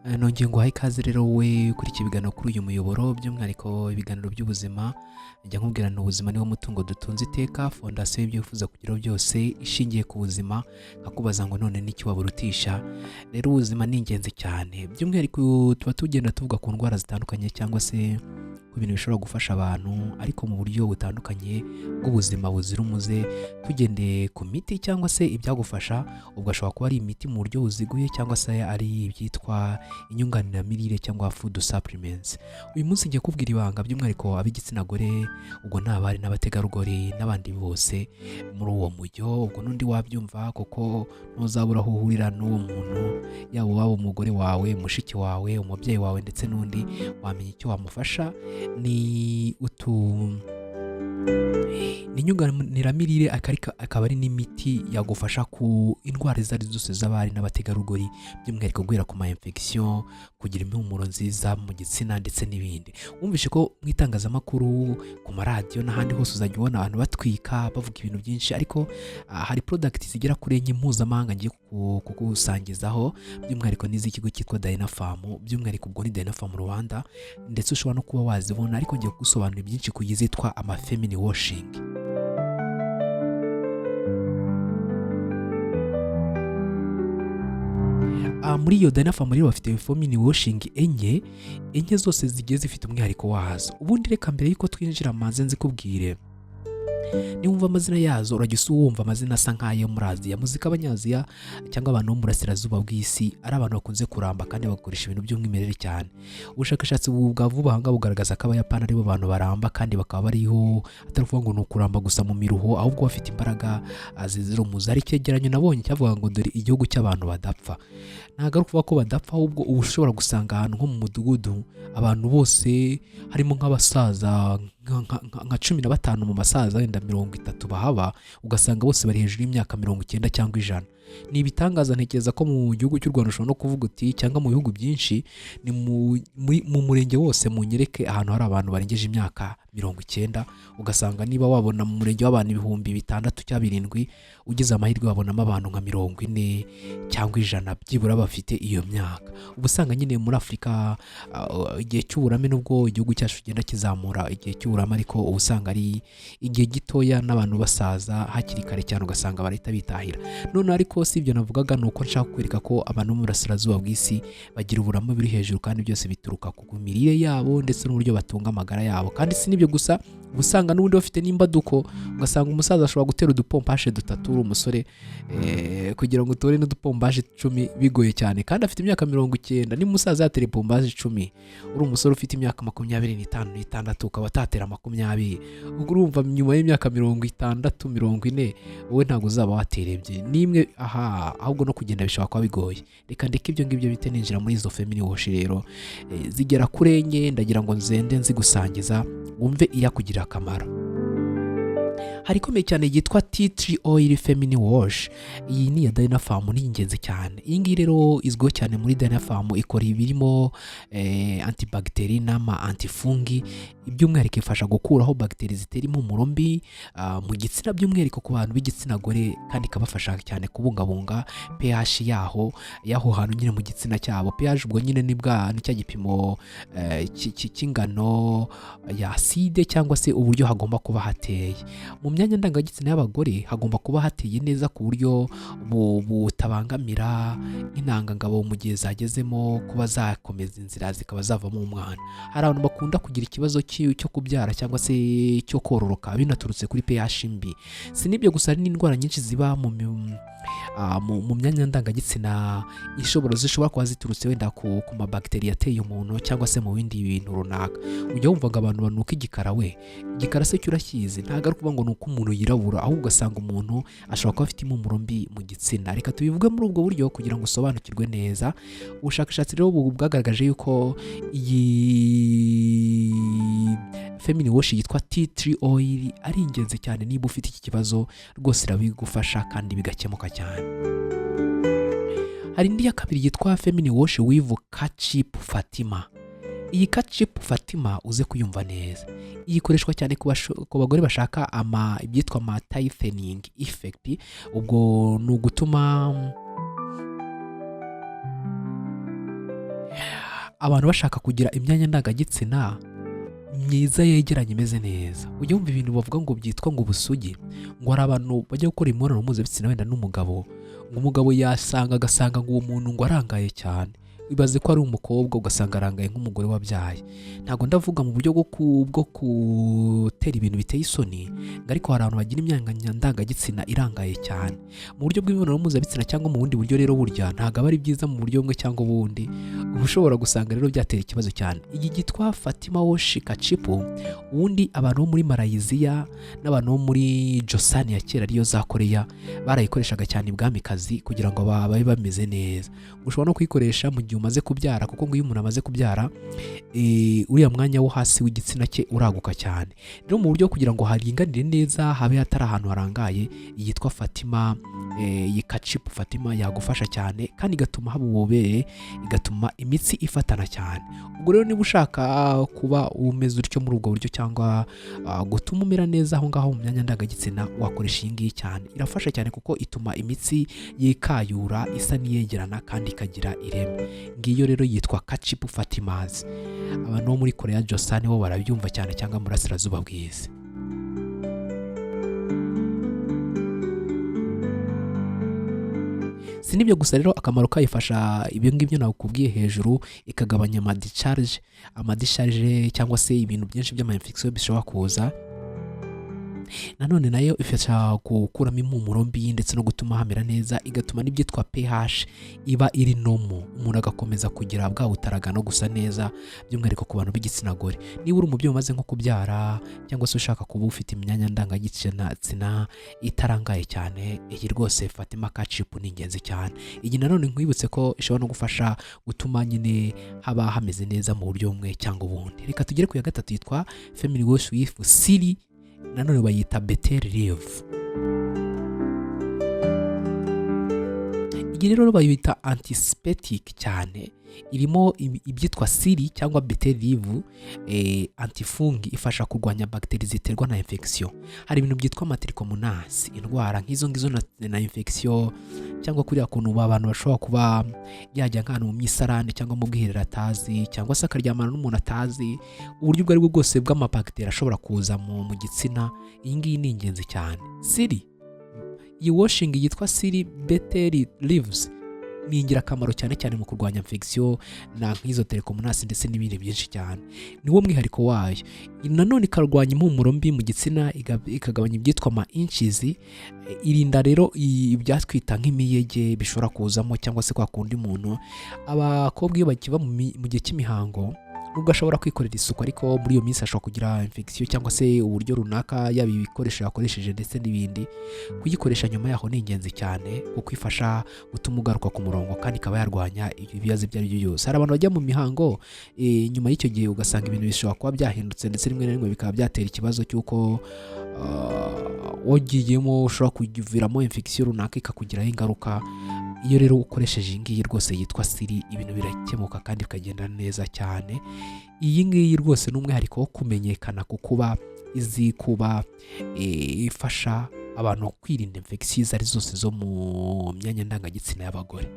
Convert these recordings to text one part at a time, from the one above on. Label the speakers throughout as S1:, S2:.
S1: Nongeye nguhaye ikaze rero wowe ukurikiye ibiganiro kuri uyu muyoboro, by'umwihariko ibiganiro by'ubuzima. Njya nkubwira ni ubuzima niwo mutungo dutunze iteka, fondasiyo y'ibyo wifuza kugeraho byose ishingiye ku buzima. Nkakubaza ngo none n'iki waburutisha? Rero ubuzima ni ingenzi cyane, by'umwihariko tuba tugenda tuvuga ku ndwara zitandukanye cyangwa se ku bintu bishobora gufasha abantu, ariko mu buryo butandukanye bw'ubuzima buzira umuze, tugendeye ku miti cyangwa se ibyagufasha. Ubwo ashobora kuba ari imiti mu buryo buziguye cyangwa se ari ibyitwa inyunganiramirire cyangwa food supplements. Uyu munsi ngiye kubwira ibanga, by'umwihariko ab'igitsina gore, ubwo ni abari n'abategarugori n'abandi bose muri uwo mujyo, ubwo n'undi wabyumva, kuko ntuzabura aho uhurira n'uwo muntu, yaba uwaba umugore wawe, mushiki wawe, umubyeyi wawe ndetse n'undi, wamenya icyo wamufasha. Ni utu ni inyunganiramirire, akaba ari n'imiti yagufasha ku indwara izo ari zo zose z'abari n'abategarugori, by'umwihariko guhera ku ma infection, kugira impumuro nziza mu gitsina ndetse n'ibindi. Wumvishe ko mu itangazamakuru, ku maradiyo n'ahandi hose uzajya ubona abantu batwika, bavuga ibintu byinshi, ariko hari product zigera kuri enye mpuzamahanga ngiye kugusangizaho, by'umwihariko n'iz'ikigo cyitwa Dynapharm, by'umwihariko ubwo ni Dynapharm Rwanda, ndetse ushobora no kuba wazibona, ariko ngiye kugusobanurira byinshi ku yizitwa ama feminine washing. Muri iyo Dynapharm rero bafite feminine washing enye, enye zose zigiye zifite umwihariko wazo. Ubundi reka mbere yuko twinjira maze nzikubwire. Niwumva amazina yazo urajya usa wumva amazina asa nk'ayo muri Aziya. Muzika Abanyaziya cyangwa abantu bo mu burasirazuba bw'isi ari abantu bakunze kuramba kandi bagakoresha ibintu by'umwimerere cyane. Ubushakashatsi bwa vuba aha ngaha bugaragaza ko Abayapani aribo bantu baramba, kandi bakaba bariho atari ukuvuga ngo ni ukuramba gusa mu miruho, ahubwo bafite imbaraga zizira umuze. Hari icyegeranyo nabonye cyavuga ngo dore igihugu cy'abantu badapfa. Ntabwo ari ukuvuga ko badapfa, ahubwo uba ushobora gusanga ahantu nko mu mudugudu abantu bose harimo nk'abasaza nka 15 mu basaza wenda 30 bahaba, ugasanga bose bari hejuru y'imyaka 90 cyangwa 100. Ni ibitangaza. Ntekereza ko mu gihugu cy'u Rwanda ushobora no kuvuga uti, cyangwa mu bihugu byinshi, ni mu murenge wose munyereke ahantu hari abantu barengeje imyaka 90. Ugasanga niba wabona mu murenge w'abantu 6000 cyangwa 7000, ugize amahirwe wabonamo abantu nka 40 cyangwa 100 byibura bafite iyo myaka. Uba usanga nyine muri Afurika igihe cy'uburame, nubwo igihugu cyacu kigenda kizamura igihe cy'uburame, ariko uba usanga ari igihe gitoya n'abantu basaza hakiri kare cyane, ugasanga barahita bitahira. None ariko si ibyo navugaga, ni uko nshaka kwereka ko abantu bo mu burasirazuba bw'isi bagira uburame buri hejuru, kandi byose bituruka ku mirire yabo ndetse n'uburyo batunga amagara yabo. Kandi si n'ibyo gusa, uba usanga n'ubundi bafite n'imbaduko, ugasanga umusaza ashobora gutera udupompage dutatu, uri umusore kugira ngo utore n'udupompage 10 bigoye cyane, kandi afite imyaka 90. Niba umusaza yatera ipompage 10, uri umusore ufite imyaka 25 n'itandatu ukaba atatera 20, ubwo urumva nyuma y'imyaka 60, 40, wowe ntabwo uzaba watera ebyiri n'imwe aha, ahubwo no kugenda bishobora kuba bigoye. Reka ndeke ibyo ngibyo bite ninjira muri izo feminine wash rero. Zigera kuri enye, ndagira ngo nzende nzigusangiza wumve iyakugirira akamaro. Hari ikomeye cyane yitwa tea tree oil feminine wash. Iyi ni iya Dynapharm, ni ingenzi cyane. Iyi ngiyi rero izwiho cyane muri Dynapharm, ikora ibirimo antibacteria n'ama antifungi, by'umwihariko ifasha gukuraho bagiteri zitera impumuro mbi mu gitsina, by'umwihariko ku bantu b'igitsina gore, kandi ikabafasha cyane kubungabunga pH yaho hantu nyine mu gitsina cyabo. pH ubwo nyine ni bwa ni cya gipimo cy'ingano ya acide cyangwa se uburyo hagomba kuba hateye mu myanya ndangagitsina y'abagore. Hagomba kuba hateye neza ku buryo butabangamira intangangabo mu gihe zagezemo kuba zakomeza inzira zikaba zavamo umwana. Hari abantu bakunda kugira ikibazo cyo kubyara cyangwa se cyo kororoka binaturutse kuri pH mbi. Si n'ibyo gusa, hari n'indwara nyinshi ziba mu myanya ndangagitsina zishobora kuba ziturutse wenda ku mabagiteri yateye umuntu cyangwa se mu bindi bintu runaka. Ujya wumva ngo abantu banuka igikara. We, igikara se cyo urakizi? Ntabwo ari ukuvuga ngo ni uko umuntu yirabura, ahubwo ugasanga umuntu ashobora kuba afite impumuro mbi mu gitsina. Reka tubivuge muri ubwo buryo kugira ngo usobanukirwe neza. Ubushakashatsi rero bwagaragaje yuko iyi feminine wash yitwa tea tree oil ari ingenzi cyane. Niba ufite iki kibazo rwose irabigufasha kandi bigakemuka cyane. Hari indi ya kabiri yitwa feminine wash with Kacip Fatimah. Iyi Kacip Fatimah uze kuyumva neza. Iyi ikoreshwa cyane ku bagore bashaka ibyitwa ama tightening effect. Ubwo ni ugutuma abantu bashaka kugira imyanya ndangagitsina myiza, yegeranye, imeze neza. Ujya wumva ibintu bavuga ngo byitwa ngo ubusugi, ngo hari abantu bajya gukora imibonano mpuzabitsina wenda n'umugabo, ngo umugabo yasanga agasanga ngo uwo muntu ngo arangaye cyane. Ibaze ko ari umukobwa, ugasanga arangaye nk'umugore wabyaye. Ntabwo ndavuga mu buryo bwo gutera ibintu biteye isoni, ngo ariko hari abantu bagira imyanya ndangagitsina irangaye cyane mu buryo bw'imibonano mpuzabitsina cyangwa mu bundi buryo. Rero burya ntabwo aba ari byiza mu buryo bumwe cyangwa ubundi, uba ushobora gusanga rero byatera ikibazo cyane. Iyi yitwa Fatima Wash Kachipu, ubundi abantu bo muri Malaysia n'abantu bo muri Josani ya kera, ariyo za Koreya, barayikoreshaga cyane ibwamikazi kugira ngo babe bameze neza. Ushobora no kuyikoresha mu gihe umaze kubyara, kuko ngo iyo umuntu amaze kubyara, uriya mwanya wo hasi w'igitsina cye uraguka cyane. Rero mu buryo kugira ngo haringanire neza, habe hatari ahantu harangaye, yitwa Fatima, iyi Kachipu Fatima yagufasha cyane, kandi igatuma haba ububobere, igatuma imitsi ifatana cyane. Ubwo rero niba ushaka kuba umeze utyo muri ubwo buryo, cyangwa gutuma umera neza aho ngaho mu myanya ndangagitsina, wakoresha iyi ngiyi cyane. Irafasha cyane kuko ituma imitsi yikayura, isa n'iyegerana, kandi ikagira ireme. Ngiyo rero yitwa Kachipu Fatimazi. Abantu bo muri Korea Josani bo barabyumva cyane, cyangwa mu burasirazuba bw'isi. Si n'ibyo gusa rero, akamaro kayifasha ibyo ngibyo nakubwiye hejuru, ikagabanya ama discharge cyangwa se ibintu byinshi by'ama infection bishobora kuza. Nanone nayo ifasha gukuramo impumuro mbi ndetse no gutuma hamera neza, igatuma n'ibyitwa pH iba iri normal, umuntu agakomeza kugira bwa butaraga no gusa neza, by'umwihariko ku bantu b'igitsina gore. Niba uri umubyeyi umaze nko kubyara, cyangwa se ushaka kuba ufite imyanya ndangagitsina itarangaye cyane, iyi rwose Fatima Kachipu ni ingenzi cyane. Iyi nanone nkwibutse ko ishobora no gufasha gutuma nyine haba hameze neza mu buryo bumwe cyangwa ubundi. Reka tugere ku ya gatatu, yitwa Feminine Wash with Siri, nanone bayita Betel Leaf. Iyi rero bayita antiseptic cyane, irimo ibyitwa siri cyangwa betel leaf, antifungi, ifasha kurwanya bagiteri ziterwa na infection. Hari ibintu byitwa ama trichomonas, indwara nk'izo ngizo na infection, cyangwa kuriya kuntu abantu bashobora kuba yajya nk'ahantu mu misarane cyangwa mu bwiherero atazi, cyangwa se akaryamana n'umuntu atazi, uburyo ubwo aribwo bwose bw'amabagiteri ashobora kuza mu gitsina. Iyi ngiyi ni ingenzi cyane. Siri, iyi washing yitwa siri betel leaves ni ingirakamaro cyane cyane mu kurwanya infection na nk'izo trichomonas ndetse n'ibindi byinshi cyane, niwo mwihariko wayo. Nanone ikarwanya impumuro mbi mu gitsina, ikagabanya ibyitwa ama itches. Irinda rero ibyatwita nk'imiyege bishobora kuzamo, cyangwa se kwa kundi muntu, abakobwa iyo bakiva mu gihe cy'imihango, nubwo ashobora kwikorera isuku, ariko muri iyo minsi ashobora kugira infection cyangwa se uburyo runaka, yaba ibikoresho yakoresheje ndetse n'ibindi. Kuyikoresha nyuma yaho ni ingenzi cyane, kuko ifasha gutuma ugaruka ku murongo, kandi ikaba yarwanya ibibazo ibyo ari byo byose. Hari abantu bajya mu mihango, nyuma y'icyo gihe ugasanga ibintu bishobora kuba byahindutse, ndetse rimwe na rimwe bikaba byatera ikibazo cy'uko wagiyemo ushobora kuviramo infection runaka ikakugiraho ingaruka. Iyo rero ukoresheje iyi ngiyi rwose yitwa siri, ibintu birakemuka kandi bikagenda neza cyane. Iyi ngiyi rwose ni umwihariko wo kumenyekana ku kuba izi kuba ifasha abantu kwirinda infection izo ari zose zo mu myanya ndangagitsina y'abagore.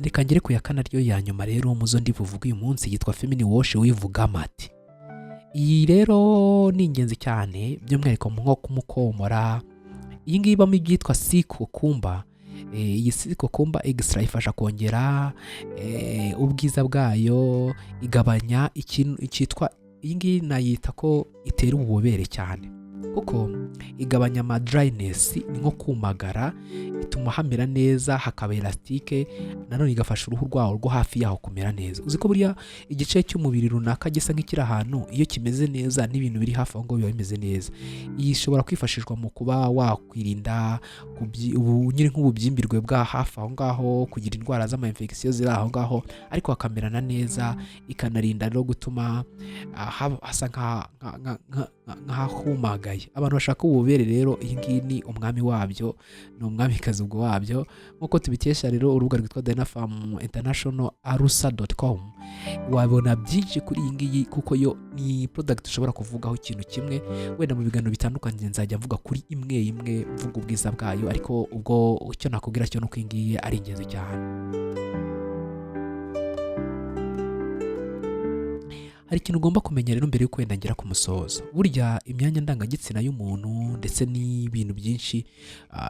S1: Reka ngere ku ya kane, ariyo ya nyuma rero muzo ndi buvuge uyu munsi, yitwa Feminine Wash with Gamati. Iyi rero ni ingenzi cyane, by'umwihariko nko kumukomora. Iyi ngiyi ibamo ibyitwa sea cucumber. Iyi sea cucumber extra ifasha kongera ubwiza bwayo, igabanya ikintu cyitwa, iyi ngiyi nayita ko itera ububobere cyane, kuko igabanya ama dryness, ni nko kumagara, ituma hamera neza, hakaba élastique. Nanone igafasha uruhu rwawo rwo hafi yaho kumera neza. Uzi ko buriya igice cy'umubiri runaka gisa nk'ikiri ahantu, iyo kimeze neza n'ibintu biri hafi aho ngaho biba bimeze neza. Iyi ishobora kwifashishwa mu kuba wakwirinda nyine nk'ububyimbirwe bwa hafi aho ngaho, kugira indwara z'ama infection ziri aho ngaho, ariko hakamerana neza. Ikanarinda no gutuma hasa nk'ahumagaye. Ngiyi abantu bashaka ububobere rero, iyi ngiyi ni umwami wabyo, ni umwamikazi ubwo wabyo. Nk'uko tubikesha rero urubuga rwitwa Dynapharm International arusa.com, wabona byinshi kuri iyi ngiyi, kuko yo ni product ushobora kuvugaho ikintu kimwe. Wenda mu biganiro bitandukanye nzajya mvuga kuri imwe imwe, mvuga ubwiza bwayo, ariko ubwo icyo nakubwira cyo nuko iyi ngiyi ari ingenzi cyane. Hari ikintu ugomba kumenya rero mbere y'uko wenda ngera ku musozo. Burya imyanya ndangagitsina y'umuntu ndetse n'ibintu byinshi,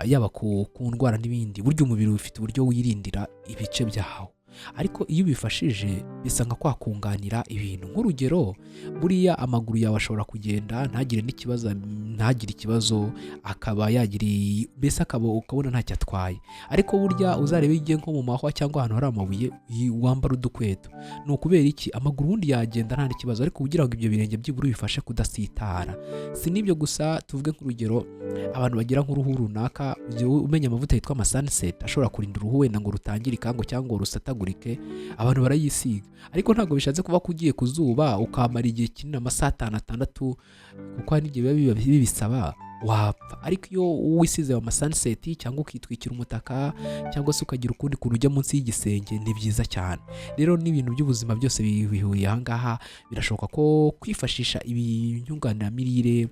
S1: yaba ku ndwara n'ibindi, burya umubiri ufite uburyo wirindira ibice byawo, ariko iyo ubifashije bisa nka kwakunganira ibintu. Nk'urugero, buriya amaguru yawe ashobora kugenda ntagire n'ikibazo, ntagire ikibazo, akaba yagira mbese akaba ukabona ntacyo atwaye. Ariko burya uzarebe iyo ugiye nko mu mahwa cyangwa ahantu hari amabuye, wambara udukweto. Ni ukubera iki? Amaguru ubundi yagenda nta n'ikibazo, ariko kugira ngo ibyo birenge byibura bifashe kudasitara. Si n'ibyo gusa, tuvuge nk'urugero abantu bagira nk'uruhu runaka, ujya umenya amavuta yitwa amasunset ashobora kurinda uruhu wenda ngo rutangirika ngo cyangwa ngo rusatagurike, abantu barayisiga. Ariko ntabwo bishatse kuba ko ugiye ku zuba ukamara igihe kinini, amasaha atanu, atandatu, kuko hari n'igihe biba bibisaba, wapfa. Ariko iyo wisize ayo masunset cyangwa ukitwikira umutaka cyangwa se ukagira ukundi kuntu ujya munsi y'igisenge, ni byiza cyane. Rero n'ibintu by'ubuzima byose bihuriye aha ngaha. Birashoboka ko kwifashisha ibinyunganiramirire,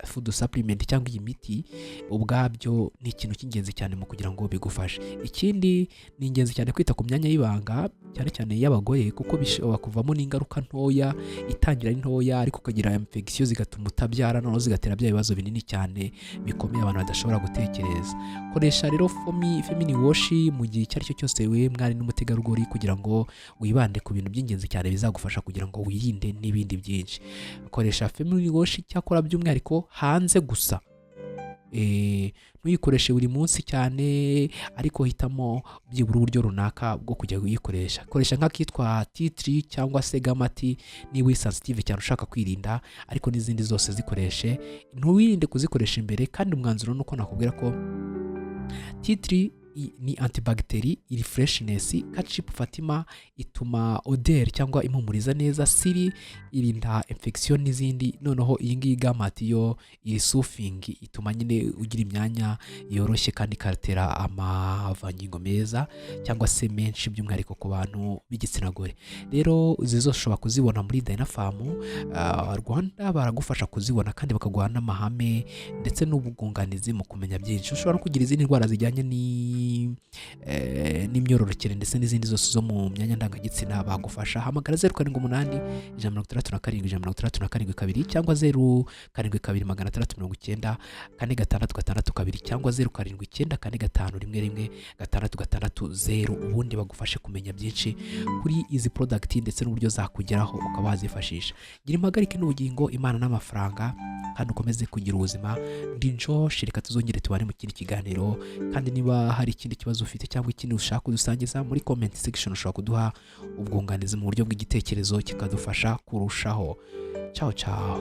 S1: food supplement cyangwa iyi miti ubwabyo ni ikintu cy'ingenzi cyane mu kugira ngo bigufashe. Ikindi, ni ingenzi cyane kwita ku myanya y'ibanga, cyane cyane iy'abagore, kuko bishobora kuvamo n'ingaruka ntoya, itangira ari ntoya, ariko ukagira infection zigatuma utabyara, noneho zigatera bya bibazo binini cyane bikomeye abantu badashobora gutekereza. Koresha rero fomi feminine wash mu gihe icyo ari cyo cyose, we mwari n'umutegarugori, kugira ngo wibande ku bintu by'ingenzi cyane bizagufasha kugira ngo wirinde n'ibindi byinshi. Koresha feminine wash cyakora by'umwihariko hanze gusa. Ntuyikoreshe buri munsi cyane, ariko hitamo byibura uburyo runaka bwo kujya uyikoresha. Koresha nk'akitwa tea tree cyangwa se gamma tea niba uri sensitive cyane ushaka kwirinda, ariko n'izindi zose zikoreshe, ntiwirinde kuzikoresha imbere. Kandi umwanzuro ni uko nakubwira ko tea tree ni antibacteria, iri freshness. Kacip Fatima ituma odeur cyangwa impumuriza neza. Siri irinda infection n'izindi. Noneho iyi ngiyi gamma tea yo iri soothing, ituma nyine ugira imyanya yoroshye kandi igatera amavangingo meza cyangwa se menshi, by'umwihariko ku bantu b'igitsina gore. Rero izi zose ushobora kuzibona muri Dynapharm Rwanda, baragufasha kuzibona kandi bakaguha n'amahame ndetse n'ubwunganizi mu kumenya byinshi. Ushobora no kugira izindi ndwara zijyanye n'imyororokere ndetse n'izindi zose zo mu myanya ndangagitsina, bagufasha. Hamagara 0781671672 cyangwa 0722694662 cyangwa 0794511660, ubundi bagufashe kumenya byinshi kuri izi product ndetse n'uburyo zakugeraho ukaba wazifashisha. Gira impagarike n'ubugingo, Imana n'amafaranga, kandi ukomeze kugira ubuzima. Ndi Josh, reka tuzongere tubane mu kindi kiganiro. Kandi niba hari ikindi kibazo ufite cyangwa ikindi ushaka kudusangiza, muri comment section ushobora kuduha ubwunganizi mu buryo bw'igitekerezo, kikadufasha kurushaho. Ciao ciao.